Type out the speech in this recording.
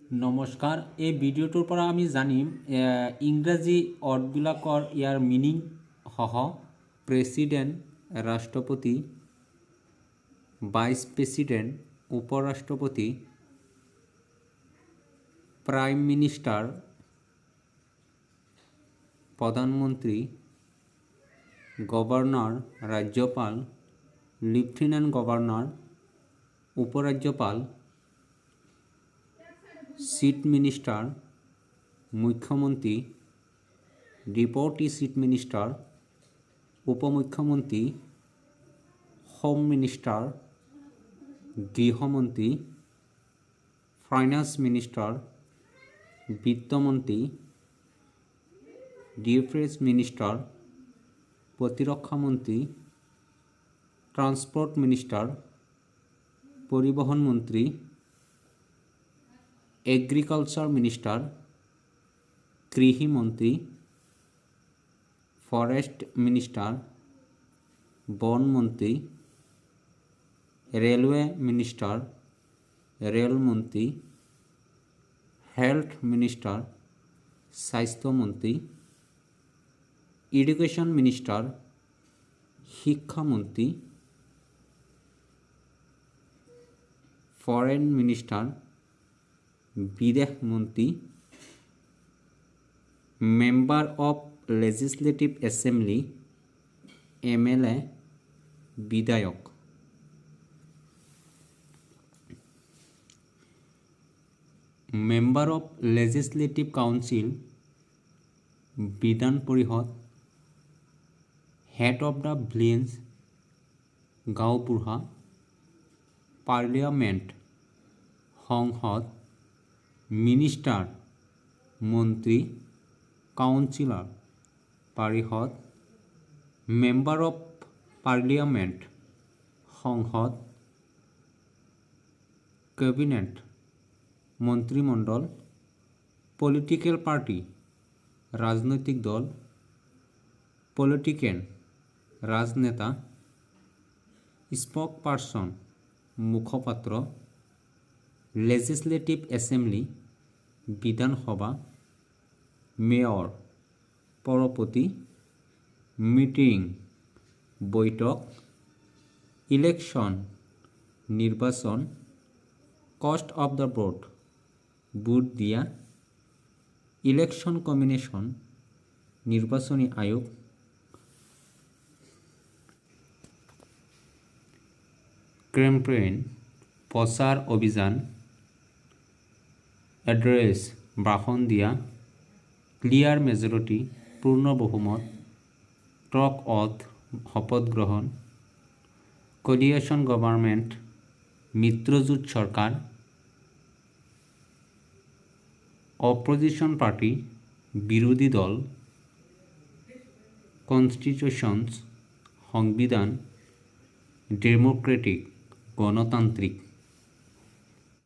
নমস্কাৰ, এই ভিডিঅ'টোৰ পৰা আমি জানিম ইংৰাজী ৱৰ্ডবিলাকৰ ইয়াৰ মিনিং সহ। প্ৰেচিডেণ্ট ৰাষ্ট্ৰপতি, ভাইচ প্ৰেচিডেণ্ট উপৰাষ্ট্ৰপতি, প্ৰাইম মিনিষ্টাৰ প্ৰধানমন্ত্ৰী, গভৰ্ণৰ ৰাজ্যপাল, লেফটেনেণ্ট গভৰ্ণৰ উপৰাজ্যপাল, চিফ মিনিষ্টাৰ মুখ্যমন্ত্ৰী, ডিপুটি চিফ মিনিষ্টাৰ উপমুখ্যমন্ত্ৰী, হোম মিনিষ্টাৰ গৃহমন্ত্ৰী, ফাইনেন্স মিনিষ্টাৰ বিত্তমন্ত্ৰী, ডিফেন্স মিনিষ্টাৰ প্ৰতিৰক্ষা মন্ত্ৰী, ট্ৰান্সপৰ্ট মিনিষ্টাৰ পৰিবহণ মন্ত্ৰী, এগ্ৰিকালচাৰ মিনিষ্টাৰ কৃষিমন্ত্ৰী, ফৰেষ্ট মিনিষ্টাৰ বন মন্ত্ৰী, ৰেলৱে মিনিষ্টাৰ ৰেলমন্ত্ৰী, হেল্থ মিনিষ্টাৰ স্বাস্থ্যমন্ত্ৰী, এডুকেশ্যন মিনিষ্টাৰ শিক্ষামন্ত্ৰী, ফৰেন মিনিষ্টাৰ বিদেশ মন্ত্ৰী, member of legislative assembly MLA বিধায়ক। Member of legislative council Vidhan Parishad, head of the village গাঁওবুঢ়া, parliament সংসদ, মিনিষ্টাৰ মন্ত্ৰী, কাউন্সিলৰ পৰিষদ, মেম্বাৰ অফ পাৰ্লিয়ামেণ্ট সংসদ, কেবিনেট মন্ত্ৰীমণ্ডল, পলিটিক্যাল পাৰ্টি ৰাজনৈতিক দল, পলিটিকেন ৰাজনেতা, স্পক পাৰ্চন মুখপাত্ৰ, লেজিসলেটিভ এছেম্বলি বিধানসভা, মেয়ৰ পৌৰপতি, মিটিং বৈঠক, ইলেকশ্যন নিৰ্বাচন, cost of the vote vote দিয়া, ইলেকশ্যন কমিশন নিৰ্বাচনী আয়োগ, কেম্পেইন প্ৰচাৰ অভিযান, এড্ৰেছ ভাষণ দিয়া, ক্লিয়াৰ মেজৰিটি পূৰ্ণ বহুমত, টক অথ শপত গ্ৰহণ, কোলিয়েশ্যন গভৰ্ণমেণ্ট মিত্ৰজোঁট চৰকাৰ, অপজিশ্যন পাৰ্টি বিৰোধী দল, কনষ্টিটিউশ্যনছ সংবিধান, ডেমোক্ৰেটিক গণতান্ত্ৰিক।